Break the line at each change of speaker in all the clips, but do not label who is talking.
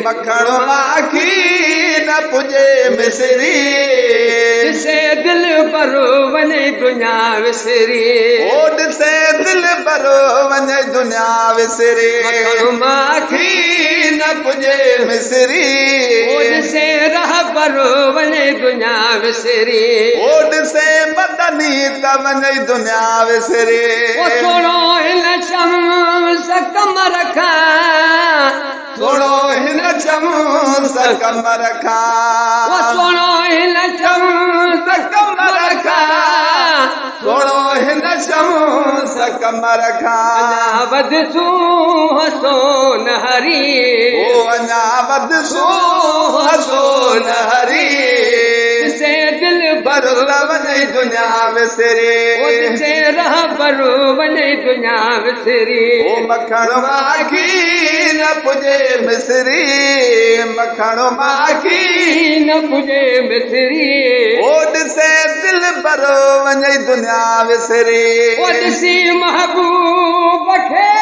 مکڻ ماکي نه پڄي مصري.
ڏسي دل پر وڃي دنيا وسري.
او ڏسي دل پر وڃي دنيا وسري.
مکڻ ماکي
نه پڄي مصري.
او ڏسي رهبر وڃي دنيا وسري.
او ڏسي مدني ته وڃي دنيا وسري.
او سهڻو هن شمس قمر کان.
سهڻو هن شمس قمر کان.
او سهڻو هن شمس قمر کان.
سهڻو هن شمس قمر کان.
اڃا وڌ سونهن سونهري.
او اڃا وڌ سونهن سونهري.
ڏسي دل
بر ته وڃي دنيا وسري.
او ڏسي رهبر وڃي دنيا وسري.
او مکڻ ماکي نه پڄي مصري. مکڻ ماکي
نه پڄي مصري.
او ڏسي دل بر وڃي دنيا وسري.
او ڏسي محبوب کي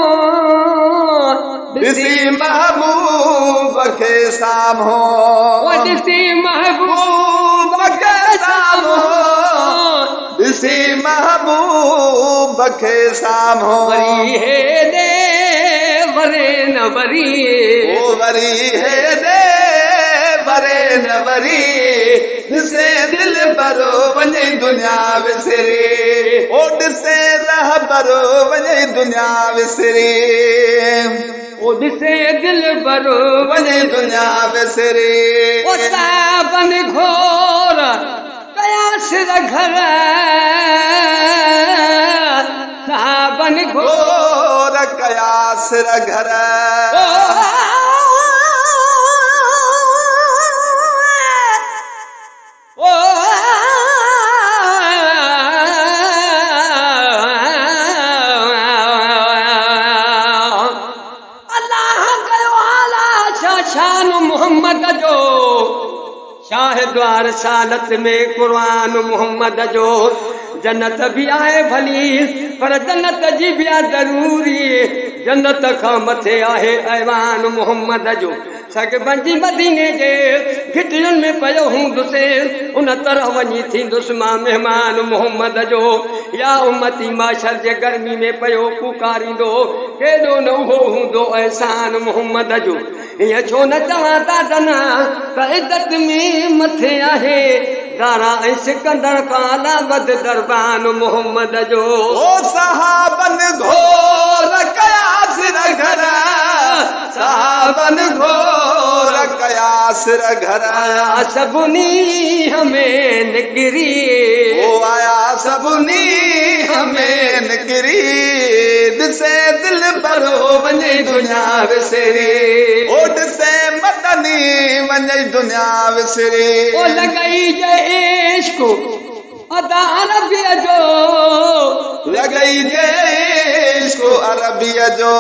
سامهون.
ڏسي محبوب کي سامهون.
او ڏسي محبوب
کي سامهون. ڏسي محبوب کي سامهون.
وري هيڏي وري نه وري.
او وري هيڏي وري نه وري. ڏسي دل پر وڃي دنيا وسري. او ڏسي رهبر وڃي دنيا وسري.
او ڏسي دل پر
وڃي دنيا وسري.
او صاحبن گهور ڪيا سر گهر. صاحبن
گهور ڪيا سر گهر.
الله ڪيو اعليٰ ڇا شان محمد جو، شاهد آ رسالت ۾ قرآن محمد جو. جنت به آهي ڀلي پر جنت جي به آ ضروري، جنت کان مٿي آهي ايوان محمد جو. سڳ بنجي مديني جي گهٽين ۾ پيو هوندس، ان طرح وڃي ٿيندس مان مهمان محمد جو. يا امتي محشر جي گرمي ۾ پيو ڪوڪاريندو، ڪيڏو نه اهو هوندو احسان محمد جو. ائين ڇو نه چوان دادن ته عزت ۾ مٿي آهي دارا ۽ سڪندر کان اعليٰ وڌ دربان محمد جو.
او صحابن گهور ڪيا سر گهر، صحابن گهور ڪيا سر گهر.
آيا سڀني ۾ نڪري.
او آيا سڀني ۾ نڪري. ڏسي دل پر وڃي دنيا وسري. او ڏسي مدني وڃي دنيا وسري.
او لڳئي جي عشق ادا عربيء جو.
لڳئي جي عشق عربيء جو.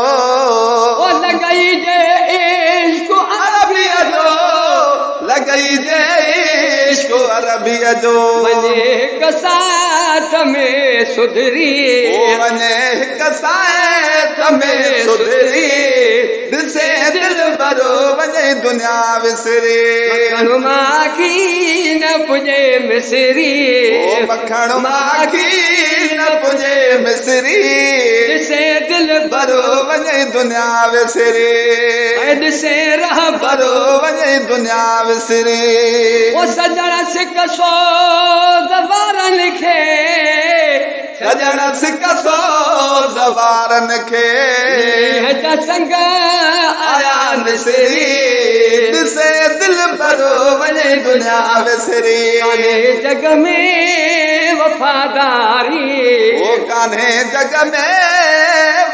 او لڳئي جي عشق
عربيء جو. لڳئي جي عشق عربيء جو.
وڃي هڪ ساعت ۾ سڌري.
او وڃي هڪ ساعت ۾ سڌري. ڏسي دلبر وڃي دنيا وسري.
مکڻ ماکي نه پڄي مصري.
او مکڻ ماکي نه پڄي مصري.
ڏسي دلبر
وڃي دنيا وسري.
۽ ڏسي رهبر
وڃي دنيا وسري.
او سڄڻ سڪ سوز وارن کي.
سڄڻ سڪ سوز وارن کي.
مينهن جا سنگ
آيا نسري. ڏسي دلبر وڃي دنيا وسري.
ڪانهي جڳ ۾ وفاداري.
او ڪانهي جڳ ۾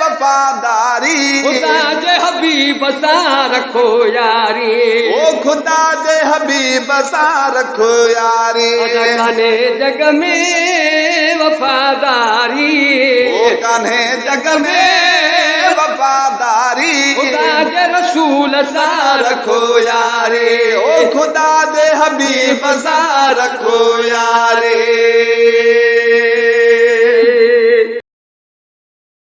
وفاداري.
خدا جي حبيب سان رکو ياري.
او خدا جي حبيب سان رکو ياري.
ادا ڪانهي جڳ ۾ وفاداري.
او ڪانهي جڳ ۾ وفاداري.
خدا جي رسول سان
رکو ياري. او خدا جي حبيب سان رکو ياري.